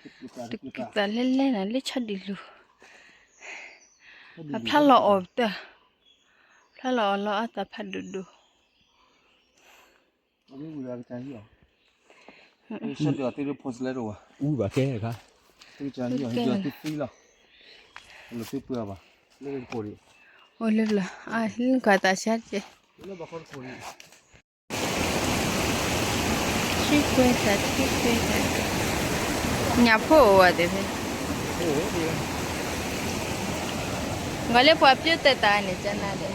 တကသးလဲၣ်လဲၣ်နၤ လၢဆီဒံၣ်လူၤ, အဖျါလီၤအီၤတၢ်, ဖျါလီၤအီၤလီၤအသးဖးဒိၣ်ဒိၣ်. အိၣ်လၢလီၤ, အလၢနကွၢ်သးဆါတက့ၢ်. ထံကွဲးတၢ် ထံကွဲးတၢ်, ညၣ်ဖိအိၣ်ဝဲသ့ၣ်ဖဲ, ဂီၤလၢပှၤပျိသဲးတၢ်န့ၣ် ကနၤဒီး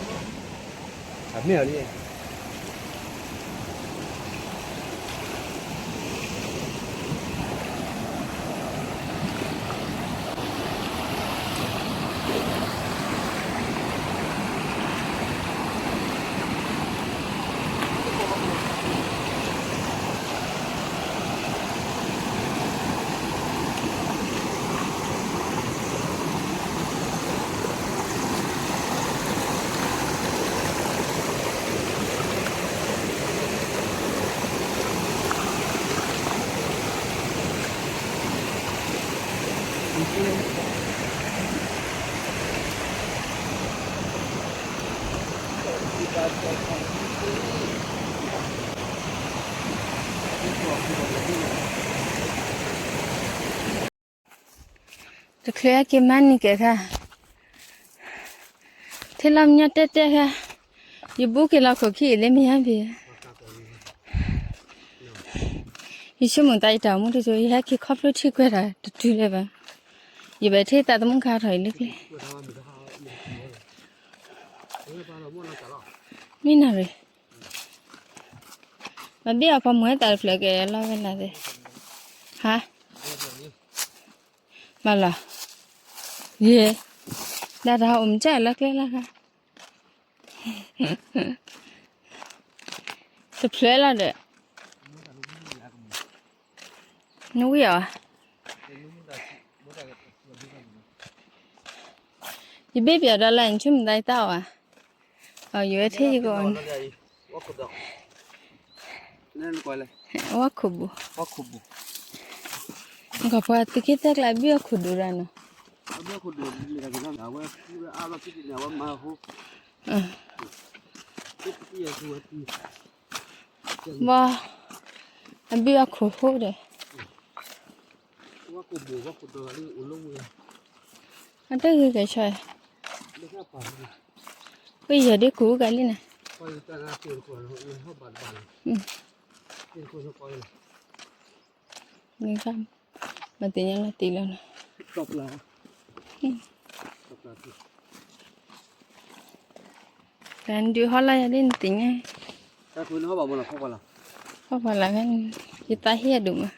တချုးက့ၤမၤန့ၢ်က့ၤခါ, ထဲလီၤမညီတဲတဲခါ, ယဘူးက့ၤလီၤခိၣ်ခံအံၤလၢမယါဘ့ၣ်, ယဆိကမိၣ်သးယတၢ်အိၣ်မူတစိၤ ယဟဲက့ၤခီဖျိထံကွဲးတၢ်တတုၤလၢၤဘၣ်, ယဘၣ်ထဲသးသမူခါထီၣ်အံၤလၢကျဲ, မ့ၢ်နီၢ်ရံၣ်, မၤဘံၣ်အီၤပှၤမုၢ်ဝဲသးတဖျၢၣ်က့ၤလီၤဝဲလၢသ့, ဟါ, မၤလီၤ, ယဲ, ဒၣ်တၢ်အိၣ်မူကၢ်လၢကျဲလၢခါ, တဖျၢၣ်လီၤဒီး, နဝံၣ်အီၤ, ယဘ့ၣ်ပၠးဒီးလၢနဆူမတၤယတၢ်အီၣ်ဧါ, အီၤ ယဝဲထဲယကအိၣ်န့ၣ်, ဝါခိၣ်ဘူး, ကပှၤသုးက့သၢကျါဘံၣ်အီၤခိၣ်ဒူၣ်ရၤနီၤ, ဘၣ်, အဘံၣ်အီၤခိၣ်ဃိဒီး, အတဂ့ၤကဲဆီ, ပယီၤဒ်ကူကလံန့ၣ်, မၤသ့ၣ်ညါလီၤတံၢ်လီၤနီၤ, တၢ်ဒုးဟီလီၤယၤဒ်နသ့ၣ်ညါ, ဖီၣ်ဖီၣ်လၢ်, ယသးဟ့အဒိၣ်မး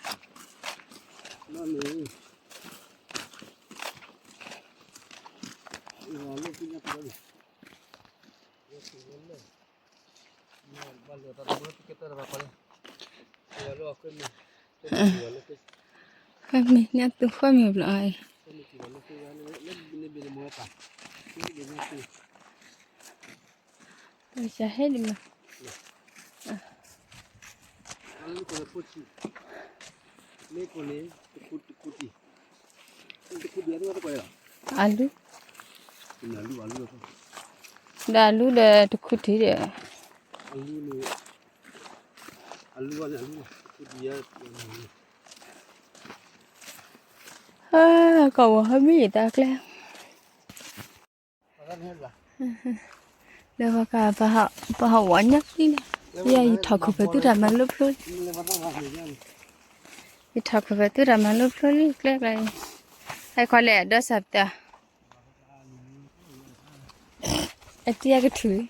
ဃမ့ၢ်ညၣ်သူဃမ့ၢ်ဘျီအံၤ, တၢ်ဟဲဒ်မး, အလူ, ဒီးအလူဒီးတခူထံၣ်ဒီး, ကီၢ်ဝီၤဟဲမ့ၢ်ယတၢ်ကျဲ လၢပက ပဟးဝီၤညါလံန့ၣ်, ယဲယထီၣ်ခိၣ်ဖဲသုတၢ်မၤလိဖျိလံ, ယထီၣ်ခိၣ်ဖဲသုတၢ်မၤလိဖျိလံ ကျဲကျါအံၤ, ဟဲခီလဲၣ် ဒီးစၢ်ပတၢ်, အတံၤအကထူၣ်,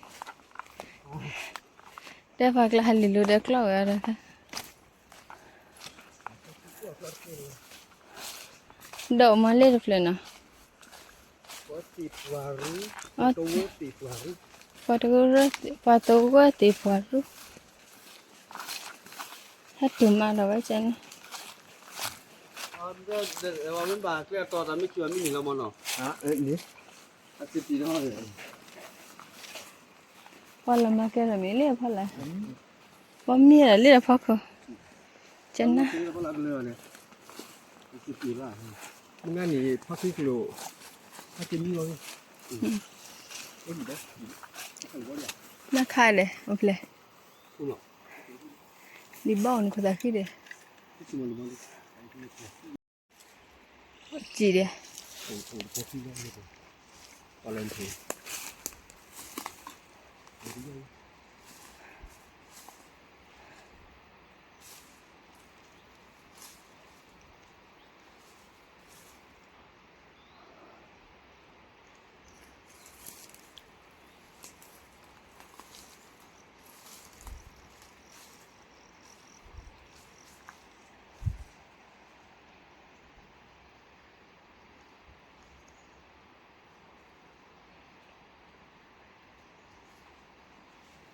တဲပှၤကျါဟးလံာ်လိၤဒီးကျီၢ်ဝဲဒီး ဒီးမၤလၢတဖျၢၣ်နီၤ, ပှၤတဝၢသ့ၣ်ပှၤရူ, ဟဲတုၤမၤဒီးဝဲကန့ၣ်, မ့ၢ်ဘၣ်ကျဲအတီၤတၢ်မ့ၢ်က့ၤမ့ၢ်န့ၣ်လီၤမနီၤ, ပှၤလီၤမၤကဲထီၣ်မ့ၢ်လၢဖီလာ်, ပှၤမ့ၢ်ဒီးလၢဖီခိၣ်, ကနၣ်, လၢ မုၢ်ဂၤန့ၣ် ဖီၣ်ခံကလိာ်, ဖီၣ်ခံမံၤလီၤ, နခါလဲၣ်, အိၣ်ဖျဲၣ်, လံဘီၣ်န့ၣ်ခိၣ်သးခံဒီး, စံးဒီး, ဘၣ်ဟးလီၤလၢကၢၢ်ကပၤလၢကပၤက့ၤဒၣ်အံၤ, လၢခီကတီၢ်ဒံ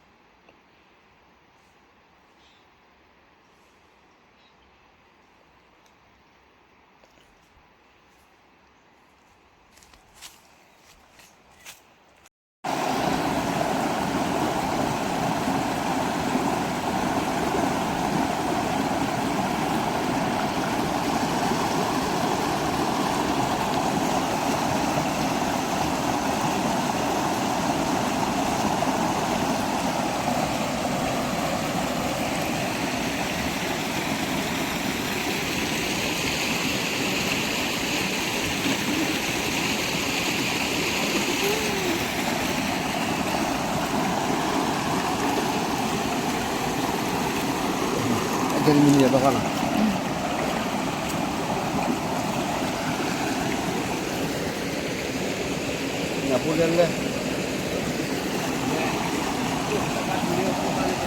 းမး, လၢပျီလၢခီကတီၢ်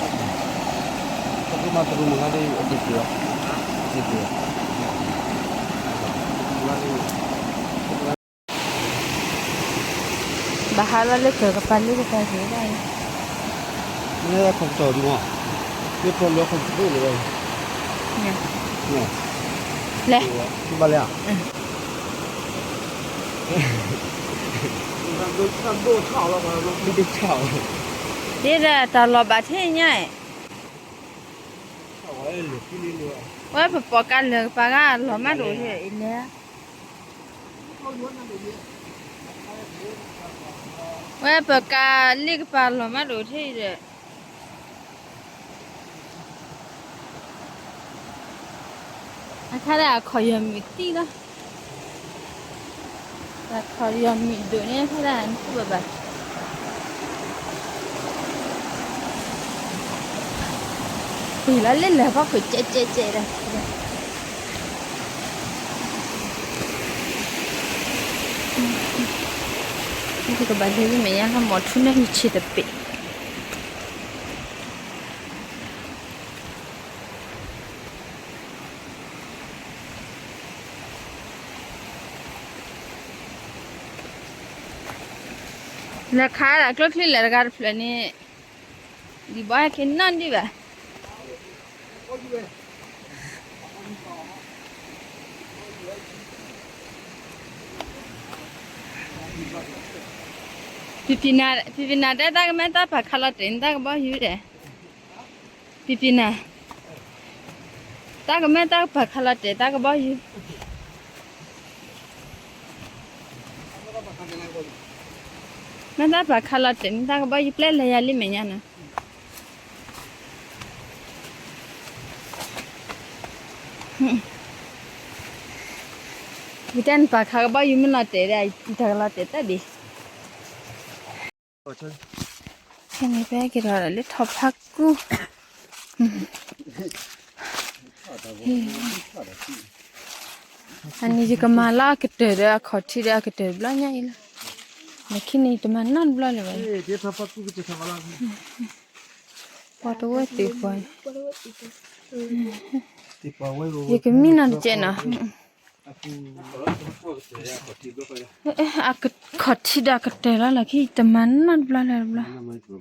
ဒိၣ်လၢၤဘၣ်, လဲၤ, ဘၣ်လဲၣ်, ဒ်တၢ်လီၤဘၣ်ထံၣ်ညါအံၤ, ဝဲပပီးကးလၢကပၤဂၤလီၤမးဒိၣ်ထံၣ်အံၤလဲၣ်, ဝဲပကးလၢကပၤလီၤမးဒိၣ်ထံၣ်အံၤဒီး အခါဒၣ်အခီၣ်ယီၤမုၢ်တံၢ်လီၤ, အခီၣ်ယီၤမုၢ်ဒိၣ်န့ၣ်အခါဒၣ်နခိၣ်ဘၣ်ဘၣ်, ပှ့ၤလီၤလၢလၢၢ်ဖီခိၣ်ကဲးကဲးကဲးဒီး ကဘၣ်လဲၤလၢမဲာ်ညါလၢမီၢ်ထူန့ၣ်ယဆံးတပ့ၤ လဲၤခးဒၣ်ကျိချံလဲၣ်တဂၤတဖျၢၣ်န့ၣ်, ဒံးဘၣ်ဟဲက့ၤနီၢ်ဒံးဘၣ်. ဖံဖံနၤ, ဖံဖံနၤတဲ တၢ်ကမၢတၢ်ပာ်ခးလီၤတဲာ်န့ၣ် တၢ်ကဘီယူၤဒီး, ဖံဖံနၤ, တၢ်ကမၢတၢ်ပာ်ခးလီၤတဲာ် တၢ်ကဘီယူၤ, မ့ၢ်တၢ်ပာ်ခးလီၤတဲာ်န့ၣ် တၢ်ကဘီယူၤ ပျဲလဲၤယၤလံမဲာ်ညါနီၤ. ယတဲနပာ်ခးကဘီယူၤမ့ၢ်လီၤတဲာ်ဒီး ယတၢ်ကလီၤတဲာ်တၢ်ဒံး. ဖဲန့ၣ် ပက့ၤဒီးလၢထီၣ်ဖးကူ, အန့ၣ်ယကမၤလၢအကတၢၢ်ဒီးအခီၣ်ထံးဒီးအကတၢၢ်ဘျီညါအံၤလီၤ. လၢခံန့ၣ် ယတမၤနီတဘျီလၢၤဘၣ်. ပှၤတဝဲသ့ၣ်ပှၤ, ယကမံနီတကဲးနီၤ. အခီၣ်ထံးဒီးအကတၢၢ်လီၤလၢခံ တမၤနီတဘျီလၢၤတဘျီ,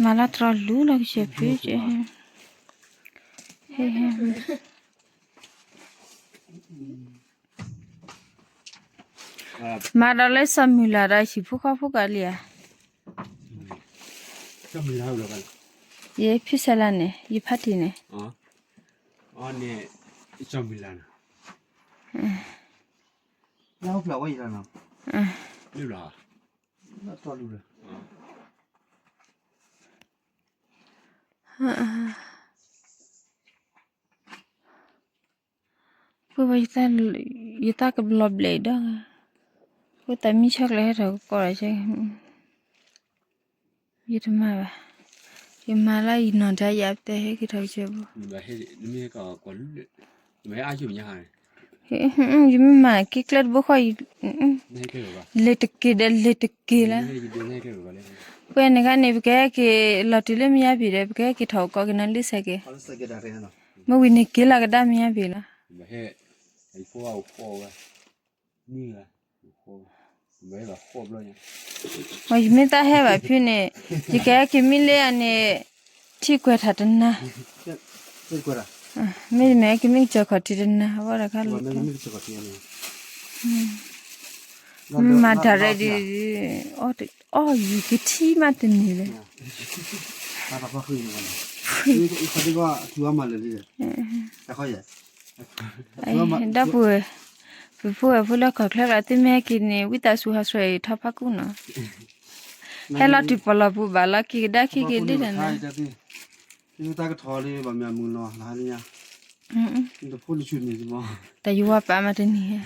မၤလၢတြီလူလီၤကစၢၢ်ဖုကဲး. မၤဒီးလၢစီၤမုၢ်လၢ်ဒီးဟံၣ်ဖိဃီဖိကလံၤဧါ. ယဖံစလၤန့ၣ် ယဖါတံၢ်န့ၣ်, အန့ၣ်, စီၤမုၢ်လၢ်န့ၣ်, ဖျါဝဲယၤနီၤ, လၢဘျီ, တီၢ်လူလၢ ပှၤဘၣ် ယသးကဘျီဘျဲးဒီး, ဃိသးမံဆၢကျဲဟဲထီၣ်ကီးဒီး, ယတမၤဘၣ်, ယမၤလၢယနီၢ်တၢ်ယၤပတဲဟဲက့ၤထီၣ်ကစၢၢ်ဘိ, ယမ့ၢ်မၤက့ၤကျဲတဘိဃီ, လဲၤတက့ၢ်ဒီးလဲၤတက့ၢ်လၢ, ပှၤန့ၣ်ခါန့ၣ် ပကဟဲက့ၤလီၤတုၤလၢမယါဘ့ၣ်ဒီး ပကဟဲက့ၤထီၣ်ကီးက့ၤနီၤလၢစဲးက့ၤ, မ့ၢ်ဝံၤန့ၣ်က့ၤလီၤကဒါမယါဘ့ၣ်လီၤ. ယမ့ၢ်သးဟဲဘၣ်ဖုန့ၣ်, ယကဟဲက့ၤမံလၢအန့ၣ်, ထံကွဲးထၣ်တနၤ, မ့တမ့ၢ်ကမံကစၢၢ်ခီၣ်ထံးတနၤ, အဝဲဒၣ်ခါလီၤ, မ့ၢ်မၤတၢ်ရဲၣ်ဒ်, အီၣ်ယံၤကထံၣ်မးတန့ၢ်လဲၣ်, ဒီပုၢ်ဝဲၢ်, ပဖိဝဲၢ်ဖိလၢခီၣ်ချၢလီၤ သုမ့ၢ်ဟဲက့ၤန့ၣ် ဝံသးစူၤဟးဆှဲးအံၤထီၣ်ဖးကူၣ်နီၤ, ဟဲလီၤတုၤပီၣ်လီၤပူၤဘၣ်လီၤ က့ၤကဒါခံက့ၤဒ်လဲၣ်န့ၣ်, တၢ်ကထီၣ်လၢဘၣ်မ့ၢ်အမုၢ်နီၤ, တဖိတဆူၣ်န့ၣ်, တၢ်ယဝါပာ်မးတန့ၢ်,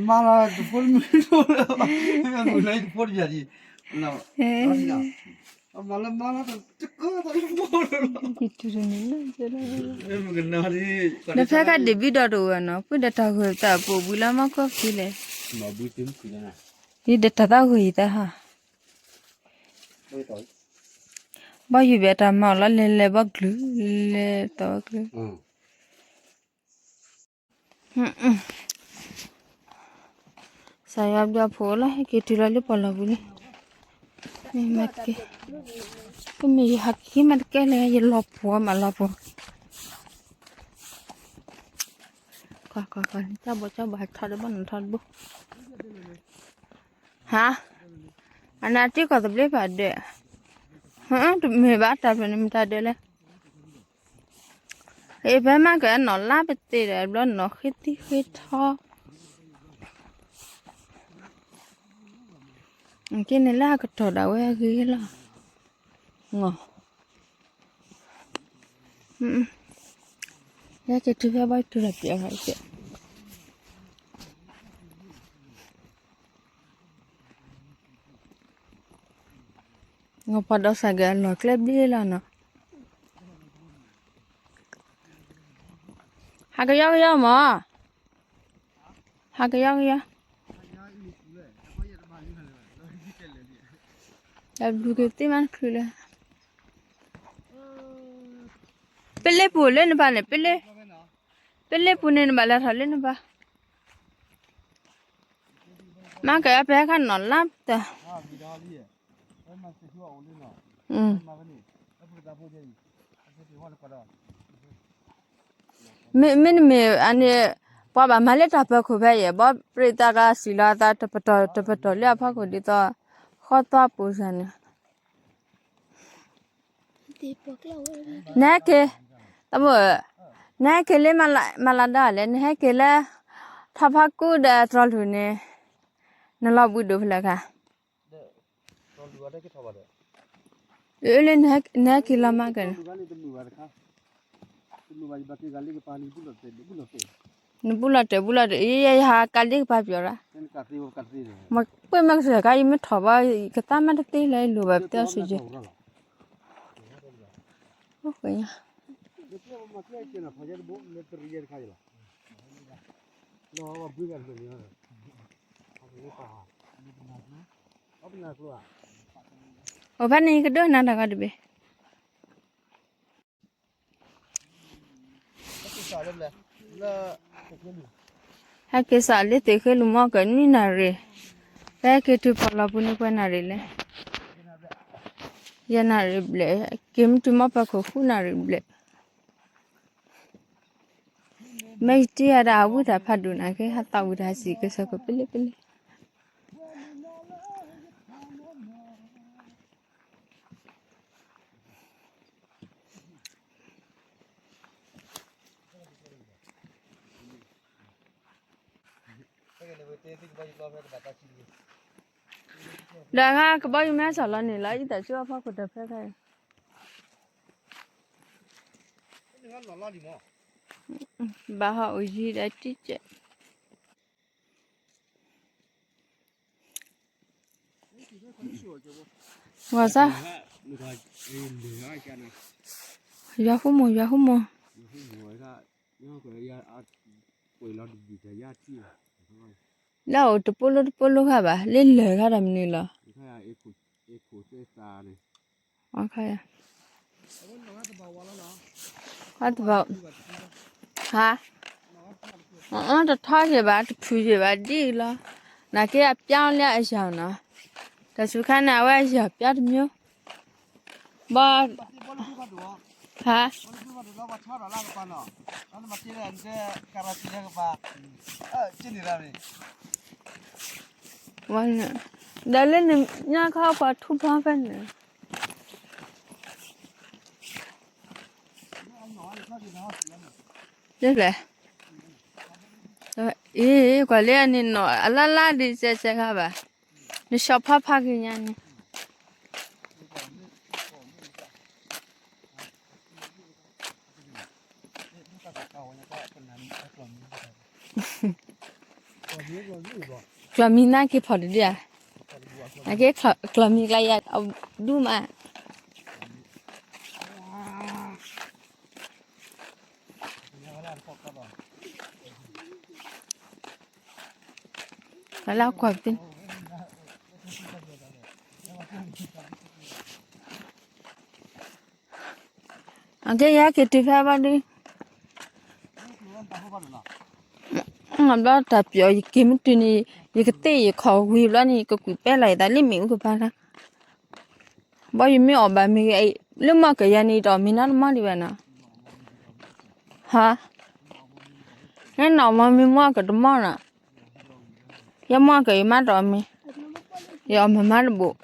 မၤလီၤတဖိတမုၢ်, မုၢ်လၢတဖိတယၤဒံး, မၤလၢမၤလီၤတကၢၢ်တၢ်လၢဖိတလီၤ, ဒီးဖဲကဒံးဘံဒီးတအိၣ်ဝဲနီၤ, ပုၢ်ဒီးတၢ်ဂိၢ်တၢ်ပိာ်ဘှံးလၢမီၢ်ကီၢ်ခံလဲၣ်, ဒီးတၢ်သးဂိၢ်ယံၤသးဟါ, ဘီယူၤဘၣ်တၢ်မၤအီၤလီၤ လဲၤလဲၤဘီကလုာ်, လဲၤတီၤကလုာ် စးယွၤဘျုးအဖိလီၤ ဟဲက့ၤတုၤလီၤလၢပီၣ်လီၤပူၤလံ, မ့ၢ်မၤတကဲ, မ့ၢ်ယဟးက့ၤမၤတကဲလဲၣ် ယလီၤပှီၢ်မးလီၤပှီၢ်, ကီကီကီ တၢ်ဘီၣ်တၢ်ဘီၣ်ဟးထီၣ်တဘီၣ်နထီၣ်တဘိ, ဟါ, အနၢ်တံၢ်ကီၢ်သဘျ့ဖးဒၢး, တမ့ၢ်ဘၣ်တၢ်ဖျၢၣ်န့ၣ်မတၤဒၢးလဲၣ် အ့ၣ် ဖဲမးကနီၢ်လါပသ့ဒီး ဘျီနီၢ်ဃ့သံဃ့ထီ, က့န့ၣ်လၢအကတီၢ်ဒၣ်ဝဲအဂ့ၤလီၤ, ယက့ၤတုၤဖဲဘီတုၤလီၤပျဲၢ်ဂၤက့ၤ ငီၤပှၤဒီးစးကဲၤအလီၢ်ကျဲဘျ့လီၤနီၤ, ဟးကယီကယီမး, ဟးကယီကယီ, တၢ်ဘျုးက့ၤသ့မးတချုးလၢ, ပလ့ပူၤလၢနပၤန့ၣ်, ပလ့, ပလ့ပူၤန့ၣ်နဘၣ်လဲၤထီၣ်လၢနပၤ, မၤကယီပဟဲခါနီၢ်လါပသ့ မ့, မ့တမ့ၢ်အန့ၣ်, ပှၤဘၣ်မၤလၢတၢ်ပၢၤခိၣ်ဖဲယဲၢ် ဘီပြံသးကစံၣ်လီၤအသးတပတီၢ်တပတီၢ်လၢအဖီခိၣ်ဒ်သိး, ဃီသွါပူၤစ့ၢ်န့ၣ်, နဟဲက့ၤ, တၢ်မိၣ်, နဟဲက့ၤလၢမၤလၤဒီးလဲၣ် နဟဲက့ၤလၢ, ထီၣ်ဖီကူဒီးတြီၤလူၤန့ၣ်, နလီၤဘှံးဒိၣ်ဖဲလဲၣ်ခါ အၢလၢနဟဲက့ၤလီၤမၤကန့ၣ်, နဘူးလီၤတဲာ်ဘူးလီၤတဲာ် ယဟးကးလ့ကပၤပယီၤရၣ်, ပှ့ၤမ့ၢ်ကစၢ်ခါ ယမ့ၢ်ထီၣ်ဘၣ် ကသးမၤတသ့လၢလိၣ်ဘၣ်ပတဲအီၤစ့ၢ်ကီး အိၣ်ဖဲန့ၣ် ယကဒိးနၤတၢ်ဂီၤတဘ့ၣ် ဟဲက့ၤစးလၢသ့ၣ်ဃ့လူၤမီၢ်ကနွံနၣ်ရံၣ်, ဖဲက့ၤတုၤပီၣ်လီၤပူၤန့ၣ် ပှဲၤနၣ်ရံၣ်လဲၣ်, ယဲၢ်နၣ်ရံၣ်ဘျဲၣ်, က့ၤမ့ၢ်တုၤမီၢ်ပၢၤခိၣ်ဃုနၣ်ရံၣ်ဘျဲၣ်, မ့ၢ်ယတံၤယၤဒၣ်အဝံတၢ်ဖးဒိၣ်နၤက့ ဟးသးဝံတၢ်ဟးစံၣ်ကစၢၢ်ကပလ့ပလ့ ဒီးအခါကဘီယူၤမ့ၢ်စၢ်လီၤန့ၣ်လီၤ အံသးစူၤအဖီခိၣ်တၢ်ဖဲခါအံၤ ဘၣ်ဟီၣ်အိၣ်ယံၤဒီးတံၢ်ကဲး ဂီၤစါ ယွၤဃူမိၢ် ယွၤဃူမိၢ် လၢအိၣ်တပိလိတပိလိခါဘၣ် လၢလၢၢ်ခါဒီးမနုၤလီၤ ဟါ တထီက့ၤဘၣ် တဖုၣ်က့ၤဘၣ်ဒ်လီၤ နာ်က့အပျီလၢအယၤနီၤ တၢ်စူၤခါန့ၣ် အဝဲအယၤပျီတမျိုး ဘီ ဟါ ဒီးလၢနညါခီပှၤထူဘီဖဲန့ၣ် လၢဖျဲၣ် အ့ ကွၢ်လၢအန့ၣ်နီၤ အလါလါဒ်စဲးစဲးခါဘၣ် နဆီၣ်ဖီဖးက့ၤညါန့ၣ် ကျီၢ်မံနါက့ၤဖီၣ်တဒုဧါ နက့ၤကျီၢ်မံကျါယၤအဒူၣ်မး လၢကွၢ်ပတ အကဲယဟဲက့ၤတုၤဖဲဘၣ်ဒုး ဘျီတၢ်ပျီ ယက့ၤမ့ၢ်တုၤန့ၣ် ယကသ့ၣ်ယခီၣ်ဝံၤဘျီန့ၣ် ယကကွံာ်ပဲလီၤယသးလၢမ့ၣ်အူကဖၣ်လၢ ဘီယမ့ၢ်အီၣ်ဘၣ်မ့ၢ်ဂ့ၤ လၢမီၢ်ကယၤန့ၣ် ယတအီၣ်မ့ၤနီတမီၢ်ဒံးဘၣ်နီၤ ဟါ နနအီၣ်မ့ၤမ့ၢ်မီၢ်ကတမီၢ်နီၤ ယမီၢ်ကယမါတအီၣ်မ့ၤ ယအီၣ်မၤမါတဘိၣ်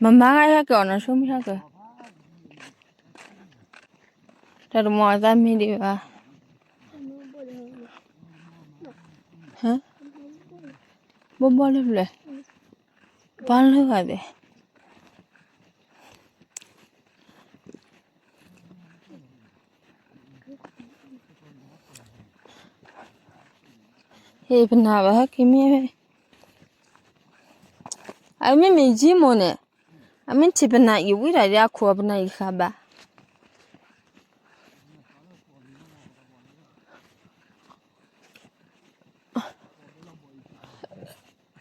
မၤမါဂၤဟဲက့ၤအီၣ်နီၤ ဆိမ့ၢ်ဟဲက့ၤ တၢ်တမီၢ်အသးမ့ၤဒံးဘၣ် ဘီဘီလၢဖျၢၣ် ဘီလၢဂၤသ့ၣ် ဟ့ၣ်ပနၢ်ဘၣ်ဟဲက့ၤမ့ၢ် အမ့ၢ်မ့ၢ်ယံမိၢ်န့ၣ် အမ့ၢ်ထံၣ်ပနၢ်အံၤဝံၤတၢ်ဒ်အခိၣ်အပနၢ်အံၤဃာ်ဘၣ်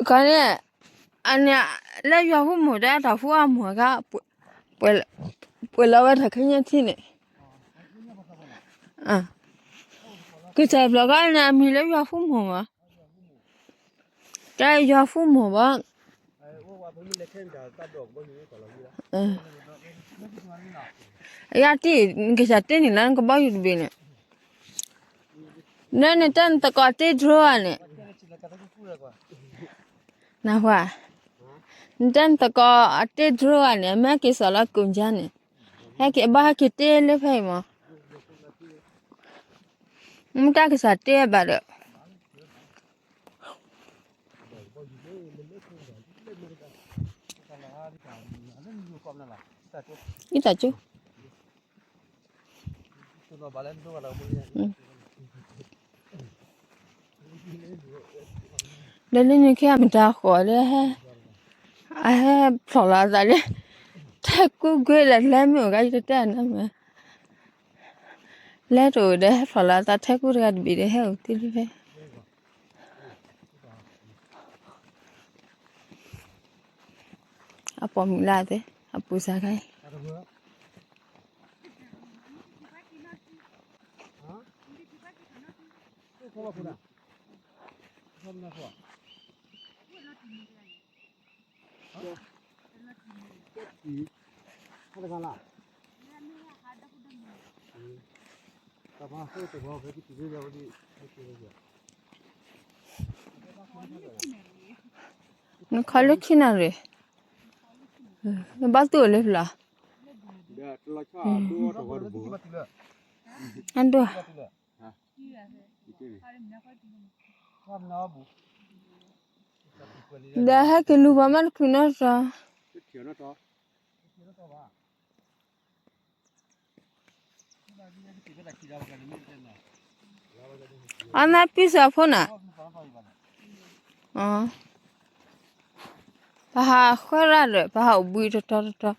ကီးန့ၣ် အန့ၣ် လၢယွၤဃူမိၢ်ဒီးတၢ်ဃူအမိၢ်အခါ ပှဲၤလီၤဝဲတၢ်ခဲညါထံန့ၣ် ကစၢ်ဖျိးခါန့ၣ် အမံၤလၢယွၤဃူမိၢ်မး တၢ်ယွၤဃူမိၢ်ဘၣ် အယါတံၢ် နကစၢ်တ့န့ၣ်လၢနကဘီယူၤတဘ့ၣ်န့ၣ် နနတဲနသကိးတ့ဒြိဂၤန့ၣ် နတဲနသကိးအတ့ဒြိဂၤန့ၣ် အမ့ၢ်ဟဲက့ၤစီၤလီၤကိၣ်ကါန့ၣ် ဟဲက့ၤဘၣ်ဟဲက့ၤတ့လၢဖဲအံၤမး မ့ၢ်တၢ်ကစၢ်တ့ဘၣ်ဒီး အံသးကၠိ ဒီးလၢနုၤခ့အမတၤဃီၤဒီး အဟဲဖျိးလီၤအသးလၢ ထဲကူကွ့ဒီးလဲၤမ့ၢ်အိၣ်ကါယတတဲနၤမ့ၢ် လဲၤတအိၣ်ဒီးဟဲဖျိးလီၤအသးထဲကူတဂၤတဘ့ၣ်ဒီးဟဲအိၣ်သ့လၢဖဲ အပိာ်မုၣ်လၢအသ့ အပူၤစၢ်ခါအံၤ နခီလၢခံနၣ်ရံၣ် နဘၣ်သူၣ်အိၣ်လၢဖျါ အဒိၣ် အ အ ဒီးဟဲက့ၤလူၤပှၤမးတချုးနီတတီၤ, အနၢ်ပံစၢဖိနၤ, ပဟးဃၢရၣ်ဒီး ပဟးအိၣ်ဘှံးတတီၤတတီၤ,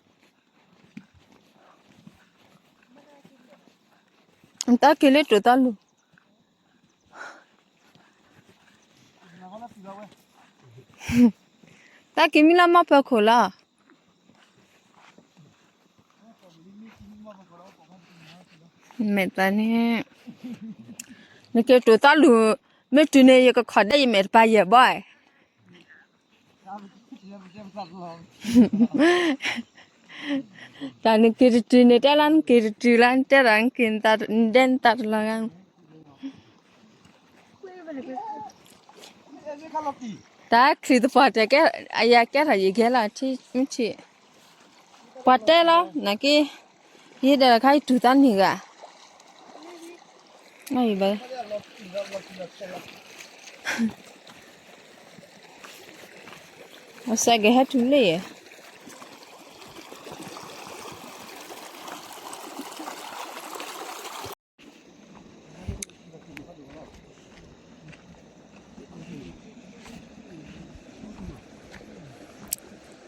တၢ်က့ၤလၢတိၤတၢ်လူၤ တၢ်က့ၤမံလၢမီၢ်ဖၢခိၣ်လီၤ. မ့ၢ်တၢ်န့ၣ်, နက့ၤတိၤတၢ်လူၤ, မ့ၢ်တုၤန့ၣ် ယကခိးဒၣ်ယမဲာ်တပၤယဲၢ်ဘီၣ်. တၢ်နက့ၤတတုၤန့ၣ် တဲလီၤနက့ၤတတုၤလီၤ နတဲဒီးနက့ၤနဒဲနတၢ်တလီၤဂၤ တၢ်ချံသပှၢ်တဲကဲ, အယၤကဲထီၣ်ယကဲလီၤထံမုၢ်ထံ, ပှၤတဲလီၤ နာ်က့, ယဲဒီးတခါယတူၢ်သးန့ၢ်ဂၤ, ဘၣ်, အစဲးကဟဲတုၤလၢယဲ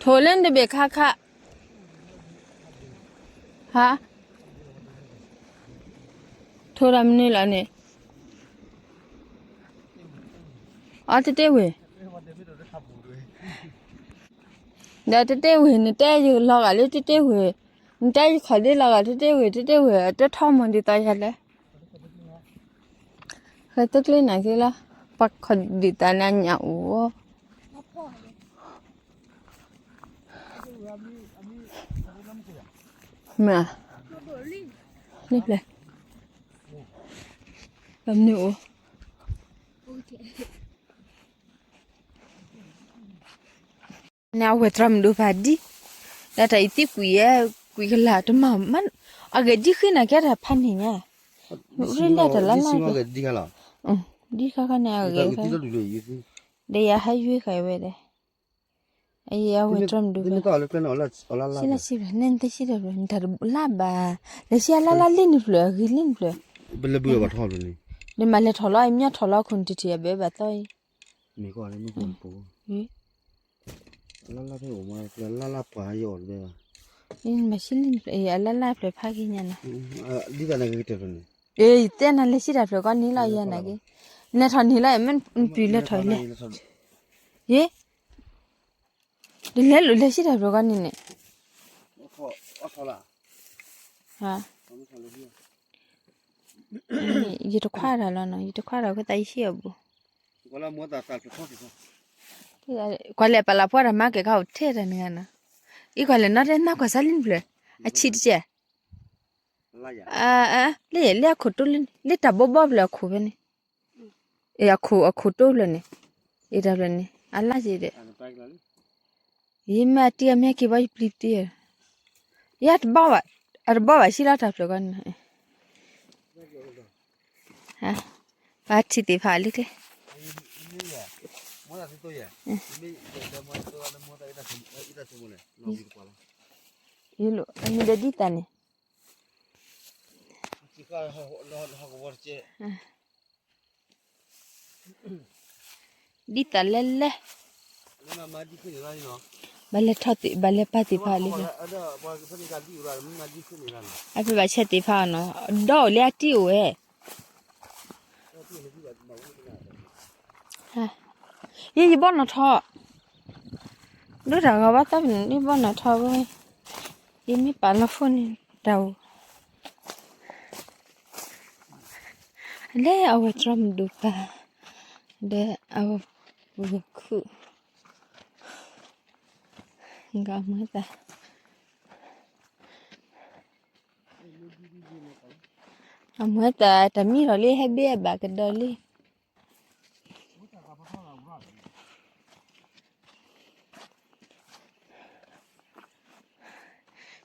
ထိၣ်လၢနတဘ့ၣ်ခါခါ, ဟါ, ထိၣ်တၢ်မနုၤလီၤန့ၣ်, အတတ့ၢ်ဝ့ၢ်, ဒီးတတ့ၢ်ဝ့ၢ် နတဲယလီၤဂာ်လၢတတ့ၢ်ဝ့ၢ်, နတဲယခီၣ်ဒ့လီၤဂာ်တတ့ၢ်ဝ့ၢ် တတ့ၢ်ဝ့ၢ် အတထီမီၤဒ်သိးယၤလဲၣ် ဃဲၤတကျ့နၤက့လီၤ, ပှၤခီၣ်ဒံးတၢ်နၤညၣ်အိၣ်, မ့ၢ်, လၢပျဲၢ်, ပမနုၤအိၣ် န့ၣ်အဝဲၢ်တြီမုၣ်ဒိၣ်ဖးဒံ, ဒ်တၢ်အံၤသံကွံာ်ယဲ, ကွံာ်ကလာ်တမၤမး, အဂဲၤဒံဃ့နၤကဲတၢ်ဖးန့ၢ်ညါ, ရ့လဲၣ်တᢢ်လၢ်လၢ်, ဒ်ခါခါန့ၣ်အဂဲၤ, ဒီးယဟဲယွ့ဃာ်ဝဲဒီး, အဝဲၢ်တြီမုၣ်ဒိၣ်ဖး, စံလၢ်စံလၢ်, နတစံလၢ်ဖျၢၣ်, နတၢ်လၢ်ဘၣ်, လဲၤဆံအလၢ်လၢ်လံနဖျၢၣ်, အဂ့ၤလံနဖျၢၣ်, ဒီးမၤလဲၤထီၣ်လီၤ, အမ့ၢ်ထီၣ်လီၤအခိၣ်နတထံၣ်အဘၣ်ဘၣ်သီအံၤ မ့ၢ်လၢလၢ်ဖဲအိၣ်မးလၢလၢ်လၢ်ပှၤယအီၤတဘဲဘၣ်, မၤဆံလံ, အလၢ်လၢ်ဖျၢၣ်ဖးက့ၤညါနီၤ, ဒ်သိးနဂ့ၤကတၢၢ်ဖျၢၣ်န့ၣ်, အတဲနၤလဲၤဆံတၢ်ဖျၢၣ်ကီနံၤလီၤယဲနၤက့, လဲၤထီၣ်န့ၣ်လီၤ မ့ၢ်ပျံၤလဲၤထီၣ်လဲၣ်, ယ့, တလဲၤလိာ်လဲၤဆံတၢ်ဖျၢၣ်ကီနံၤန့ၣ်, ယတခွါတၢ်လီၤနီၤ, ယတခွါတၢ်အဃိသတးယဟံၣ်အဘူး, ကွၢ်လဲၣ်ပလးပှၢ်တၢ်မၤကဲၤခါအိၣ်ထဲတၢ်န့ၣ်ဂၤနီၤ, အံၤကွၢ်လဲၣ်နီၣ်တဲနီၣ်ကွၢ်စၢ်လံနဖျၢၣ်, အဆံးတကဲ, လၢယလၢအခိၣ်တိလၢန့ၣ် လၢတၢ်ဘီဘီဖျၢၣ်အခိၣ်ဖဲန့ၣ်, အခိၣ်အခိၣ်တိဖျၢၣ်န့ၣ်, အတၢ်ဖျၢၣ်န့ၣ် အလၢ်က့ၤဒီး, ယမ့ၢ်အတံၤအမ့ၢ်ဟဲက့ၤဘီယပျံၤတံၤ, ယတဘီဘၣ်, အတဘီဘၣ်ဆံလီၤတၢ်ဖျၢၣ်ကီန့ၣ်, ပှၤထံၣ်သ့ၣ်ဖးလံကျဲ, ယလိာ်အမ့ၢ်ဒီးဒ်သးန့ၣ် ဒ်သးလဲၣ်လဲၣ်, ဘၣ်လဲၤထီၣ်သ့ၣ် ဘၣ်လဲၤပာ်သ့ၣ်ဖးလံ, အဖဲဘၣ်ဆဲးသ့ၣ်ဖးနီၤ ဒီးအိၣ်လၢအတံၢ်အိၣ်ဝဲ, ယ ယဘီၣ်နီၣ်ထီၣ်, ဒိၣ်တၢ်ဂီၤဘၣ်သီပနံၣ် ယဘီၣ်နီၣ်ထီၣ်ဝဲ, ယမ့ၢ်ပာ်လီၤ phone န့ၣ် တၢ်အိၣ် လၢအဝဲၢ်တြီမုၣ်ဒိၣ်ပၢ်, ဒီးအဝဲၢ်ပူၤခုၣ်, ကမၤသး, အမၤသးတၢ်မံထီၣ်လံ ဟဲဘ့အဘၣ်ကဒီးလံ.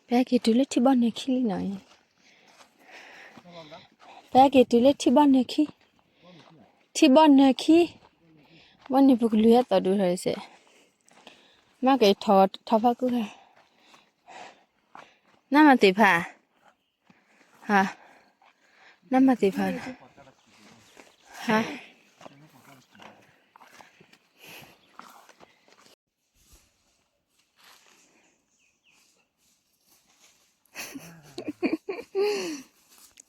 ပက့ၤတုၤလၢထံဘီနၢၤခံလံနီၤ, ပက့ၤတုၤလၢထံဘီနၢၤခံ, ထံဘီနၢၤခံ, ဘၣ်န့ၣ်ပကလုၢ်ဟဲသီၣ်ဒိၣ်ထီၣ်စဲး, မ့ၢ်က့ၤထီၣ်ဖးကူၣ်, နမၤသ့ၣ်ဖး, ဟါ, နမၤသ့ၣ်ဖး, ဟါ.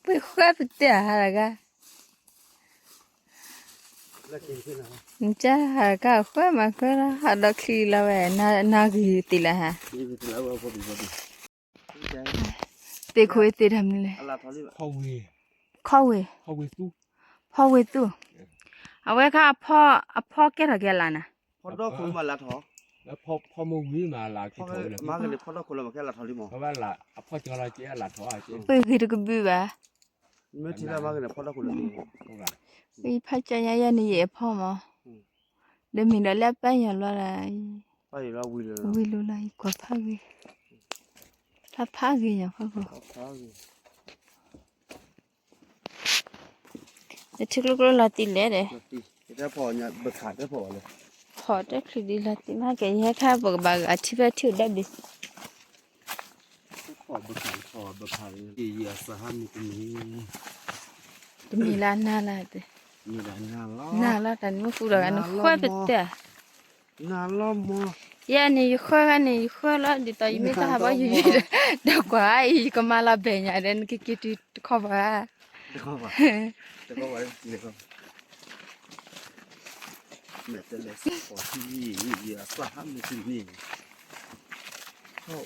ပှ့ၤဃၢပတဲဟါတဂၤ, နကဟါတဂၤဃၢမၤဃၢလီၤ ဟးဒီးချံလီၤဝဲ, နဂ့ၤသ့ၣ်လၢဟါ, သ့ၣ်ခိၣ်သ့ၣ်တၢ်မနုၤလဲၣ်, ခီဝ့ၢ်, ဖီဝ့ၢ်သူ, အဝဲခါအဖီကဲထီၣ်က့ၤအလၢ်နၤ, ပှ့ၤဂ့ၤတကဘုဘၣ်, ပှ့ၤဖးကၢ်ညါယဲန့ၣ်ယအဲၣ်ဖီမး, ဒီးမ့ၢ်ဒီးလၢပၢ်ယီၤလီၤ, ဝံၤလိာ်လီၤ ယကွၢ်ဖးဂ့ၤ, ဖးဖးဂ့ၤညါဃီဃီ နထံကျိကျိလီၤတံၢ်လဲၣ်ဒီး, ဖီၣ်တချုးဒံးလီၤတံၢ်မးကဲ ယဟဲခါပကဘၣ်ဂၤထံဖဲထံၣ်အိၣ်ဒီဘ့ၣ်, တမံၤလၢနၤလၢ, နၤလီၤတၢ်နမ့ၢ်ဃူဒီးဂၤနဃၢပတဲ, ယဲန့ၣ်ယဃၢဂၤန့ၣ် ယဃၢလီၤ ဒ်သိးယမ့ၢ်တၢ်ဟးဘီယူၤယံၤဒီး, ဒီးကွၢ်အံၤ ယကမၤလီၤဘဲၣ်ညါဒီး နကက့ၤတုၤတခီပၤ,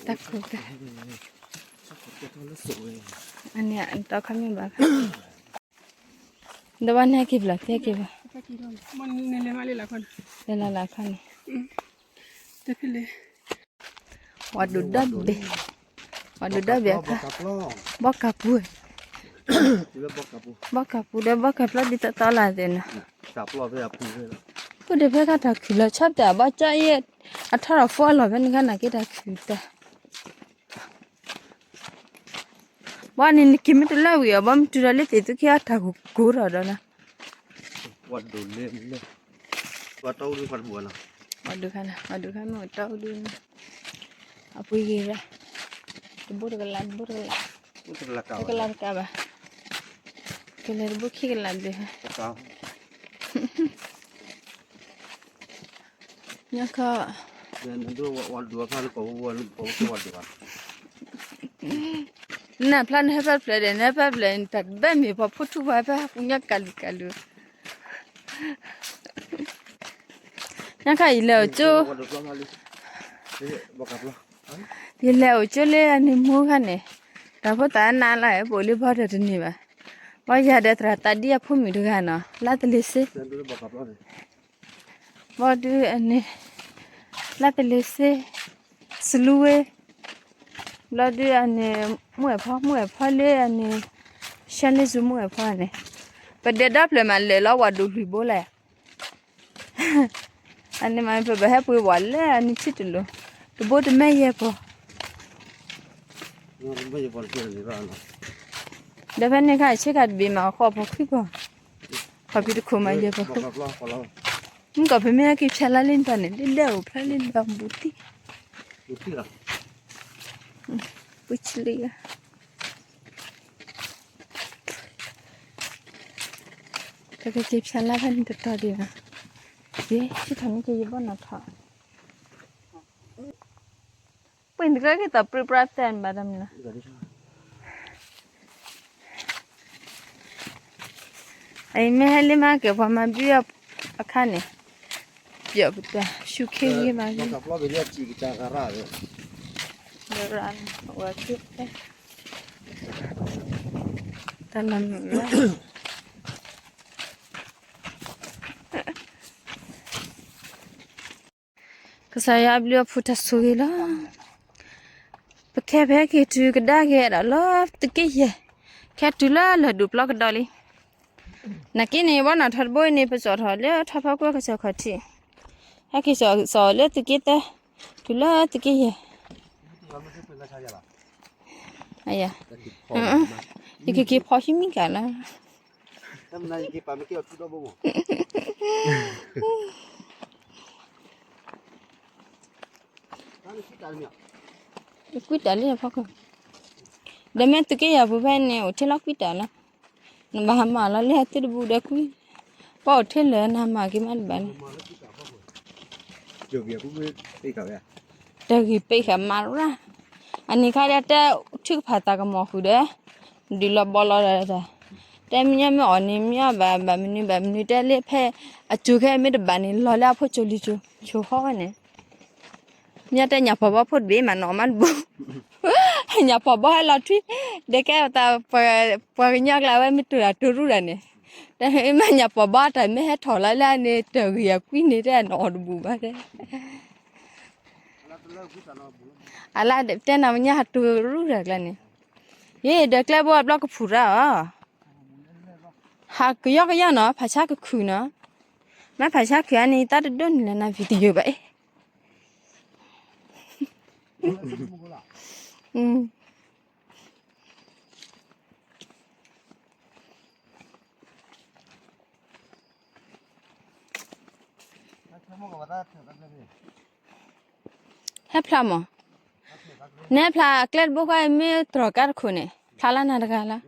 တၢ်ခိၣ်တၢ်, အန့ၣ်တခီမ့ၢ်ဘၣ်ခါ, ဒီးဘၣ်န့ၣ်ဟဲက့ၤဘျီ ဟဲက့ၤဘၣ်, လဲၤလီၤလၢအခါန့ၣ်, ဝၤဒိၣ်ဒီဘ့ၣ်, ဝၤဒိၣ်ဒီဘ့ၣ်အခါ, ဘီကးပူၤ, ဘီကးပူၤဒီးဘီကးပျီဒ်တီတီလၢသ့ၣ်နၤ, အိၣ်ဒီးဖဲခါတၢ်ခုၣ်လီၤဆီတၢ်ဘီကၠီအံၤ, အထီၣ်ဒီးဖီအလီၢ်ဖဲန့ၣ်ခါနၤက့တၢ်ခုၣ်တၢ် ဘီန့ၣ်နက့ၤမ့ၢ်တလၢဝံၤအီၤ ဘီမ့ၢ်တုၤဒီးလၢသ့ၣ်သုခံအတၢ်ဂိၢ်ထီၣ်ဒီးနၤ, ပှၤဒိၣ်ခါန့ၣ် ပှၤဒိၣ်ခါမ့ၢ်အိၣ်တီအူဒုန့ၣ်, အပှ့ၤဂ့ၤဝဲ, တဘိတကလး တဘိတကလး, တကလးတကးဘၣ်, ကလဲၤတဘိခံကလးဘျဲၣ်, ညါခီ နဖျါနဟဲဖဲဖျဲးဒီး နဟဲဖဲဖျဲး နတၢ်တဘၣ်မ့ၢ်ပှၤဖိထူပှၤဟဲဖဲဟးပူၤညါကလုာ်ကလုာ်, ညါခါအံၤလဲၤအိၣ်ကၠိ, ယလဲၤအိၣ်ကၠိလၢအန့ၣ်မူခါန့ၣ်, တၢ်ဖိသၣ်နါလၢပအိၣ်လၢဘီဒီးတန့ၢ်ဘၣ်, ဘီယၤဒီးသရၣ်သးဒ်အဖိမုၣ်တဂၤနီၤ လါတလ့ၤစ့ ဘီဒုအန့ၣ် လါတလ့ၤစ့ စလူဝ့, ဘျီဒုအန့ၣ် မုၢ်အဲၣ်ဖီ မုၢ်အဲၣ်ဖီလၢအန့ၣ် ရှဲလ့ၣ်စူမုၢ်အဲၣ်ဖီန့ၣ်, ပဒဲဒီဖျၢၣ်မးလဲၤလီၤဝၤဒိၣ်လွံၢ်ဘိလဲၣ်, အန့ၣ်မးပဘၣ်ဟဲပှ့ၤဝၤလၢအန့ၣ်ထံတလိၤ, တဘိတမဲယဲၢ်ပီၤ ဒီးဖဲန့ၣ်ခါဆ့ကၤတဘ့ၣ်မးဃီပီၤခွံပီၤ, ခီဖံးတခိၣ်မးယဲၢ်ပီၤ, မုၢ်ကီၢ်ဖဲမ့ၢ်ဟဲက့ၤဖျါလါလံတၢ်န့ၣ် ဒ်ဒဲအိၣ်ဖျါလံဒီးဘူးတံၢ်, ပူၤဆံလံဧါ, တက့ၤက့ၤဖျါလါဖဲန့ၣ်တတီၤဒံးဘၣ်, ယဲ ဆံထီၣ်မ့ၢ်က့ၤယဘီၣ်နီၢ်ထီၣ် ပှ့ၤတကြၢးက့ၤသးပြံပြါသဲဘၣ်တမံၤလီၤ, အအံၤမ့ၢ်ဟဲလံမးက့ၤပှၤမၤဘုအခါန့ၣ်, ပျီပတၢ် ရှုခ့ဂ့ၤမးဂ့ၤ, ဝဲက့ၤဖဲ တၢ်လီၤမုၢ်လီၤ ကစၢ်ယွၤအဘျုးအဖှိၣ်တၢ်ဆိၣ်ဂ့ၤလီၤ, ပခဲဖဲက့ၤတုၤကဒါက့ၤဒီးလီၤသုးက့ယဲၢ်, ခဲတုၤလၢလၢၢ်ဒိၣ်ပျီကဒီးလံ, နာ်က့န့ၣ် ဘီနၢ်ထီၣ်တဘိအံၤန့ၣ် ပစိာ်ထီၣ်လၢထီဖီကွဲကစၢၢ်ခီၣ်ထံး, ဟဲက့ၤစိာ်စိာ်လၢသုးက့သၢ, တုၤလၢသုးက့ယဲၢ်, ယကက့ၤဖီၣ်ဟံးမံကလၢ် တၢ်မနုၤယက့ၤပာ်မ့ၢ်က့ၤအီၤထူဒီဘိမး, တၢ်မနုၤယက့ၤပာ်မ့ၢ်က့ၤအီၤထူဒီဘိမး, အ ကွံတၢ်လၢဖီခိၣ်, ဒီးမ့ၢ်သုးက့ယၤပူၤဖဲန့ၣ် အိၣ်ထဲလီၤကွံတၢ်လီၤ, နဘၣ်ဟးမၤလီၤလၢသုတဘူးဒီးကွံ, ပှၤအိၣ်ထဲလၢနမၤက့ၤမးတဘၣ်လၢ တဂ့ၤပ့ၢ်ဃာ်မၤရၣ်, အန့ၣ်ခါဒၣ်တဲ ထုကဖၣ်သးကမီၤဃုာ်ဒီး ဒုးလီၤဘီလီၤဒီး, တဲမညီမ့ၢ်အီၣ်န့ၣ် မညီဘၣ် ဘၣ်မနုၤဘၣ်မနုၤ တဲလၢဖဲ အစိၤခဲအံၤမ့ၢ်တဘၣ်န့ၣ် လီၤလၢအဖိစိၤလံၤစိၤ ဆိဃီဝဲန့ၣ်, မညီတဲညၣ်ဖီၣ်ဘီဖိတဘ့ၣ်မးနီၤမးတဘိ, ညၣ်ဖီၣ်ဘီဟဲလီၤထွံ, ဒီးကဲသး ပှၤကညီကျါဝဲမ့ၢ်တိၢ်တၢ်တိၢ်ရူၣ်တၢ်န့ၣ်, တဲမ့ၢ်ညၣ်ဖီၣ်ဘီတၢ်မ့ၢ်ဟဲထီၣ်လီၤလၢန့ၣ် တဂ့ၤအကွံန့ၣ် တဲနအီၣ်တဘူးဘၣ်တဲ အလၢတဲနၤမ့ၢ်ညါဟးတိၢ်ရူၣ်တၢ်ကျါန့ၣ်, ယဒီးကျဲဘိအဘျီကဖူးရၣ်အီၤ, ဟးကယီကယီနီၤ ဖးဆါကခုၣ်နီၤ, မ့ၢ်ဖးဆါခုၣ်အန့ၣ် ယသးတဒိးန့ၢ်လၢနၤ video ဘၣ်အ့ၣ် ဟဲဖျါမး, နဟဲဖျါအကျဲတဘိခွါ မ့ၢ်တြီၤကါတခိၣ်န့ၣ် ဖျါလၢနၤတဂၤလီၤ,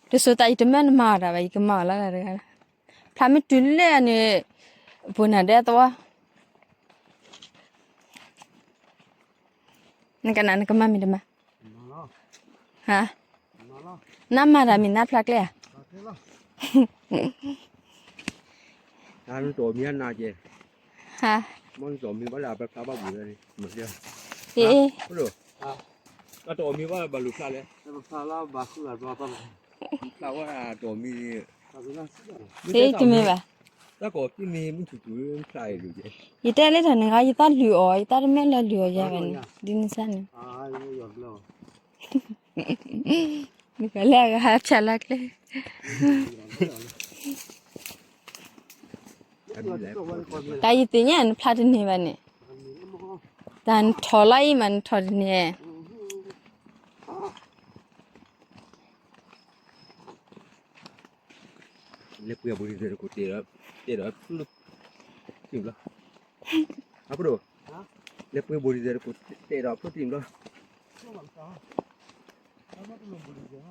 တစိၤသးယတမၢနမၤအီၤတၢ်ဘၣ် ယကမၤအီၤလီၤတၢ်တဂၤလီၤ, ဖျါမ့ၢ်တုၤလၢန့ၣ် ပှၤနၤဒဲသဝီ နကနၣ်နကမၤမ့ၢ်တမၤ, ဟါ, နမၤတၢ်မ့ၢ်နဖျါကျဲဧါ, ဟါ, အတအီၣ်မ့ၢ်ဘၣ်လၢအပဖျါဘၣ်ဘူးလဲၣ်, အတအီၣ်မ့ၢ်ဘၣ်ဘၣ်လူၤဖျါလဲၣ်, ဖျါဝဲအတအီၣ်မ့ၢ်, တမ့ၢ်ဘၣ်, တၢ်ကီၢ်မ့ၢ်မုၢ်ထူၣ်ထူၣ်ဖျါအံၤလူၤကဲ, ယတဲလၢတၢ်နဂါ ယသးလုၢ်အီၤ ယသးတမ့ၢ်လၢလုၢ်အီၤယၤဘၣ်န့ၣ် ဒ်န့ၣ်စၢ်န့ၣ်, နကလဲၤဂၤဟးဖျါလၢကျဲ တၢ်ယသ့ၣ်ညါနဖျါတန့ၢ်ဘၣ်န့ၣ်, တၢ်နထီၣ်လီၤအံၤမးနထီၣ်တန့ၢ်, လဲၤပှ့ၤအဘူးဒံးစဲးတကိးတဲာ်ဒီး, တဲာ်ဒီးဖျိတံၢ်ဘျီ, အပဒိၣ်, လဲၤပှ့ၤဘူးဒံးစဲးတကိးတဲာ်ဒီးဖျိတံၢ်ဘျီ, တလိၣ်ဘူးဒံးစဲး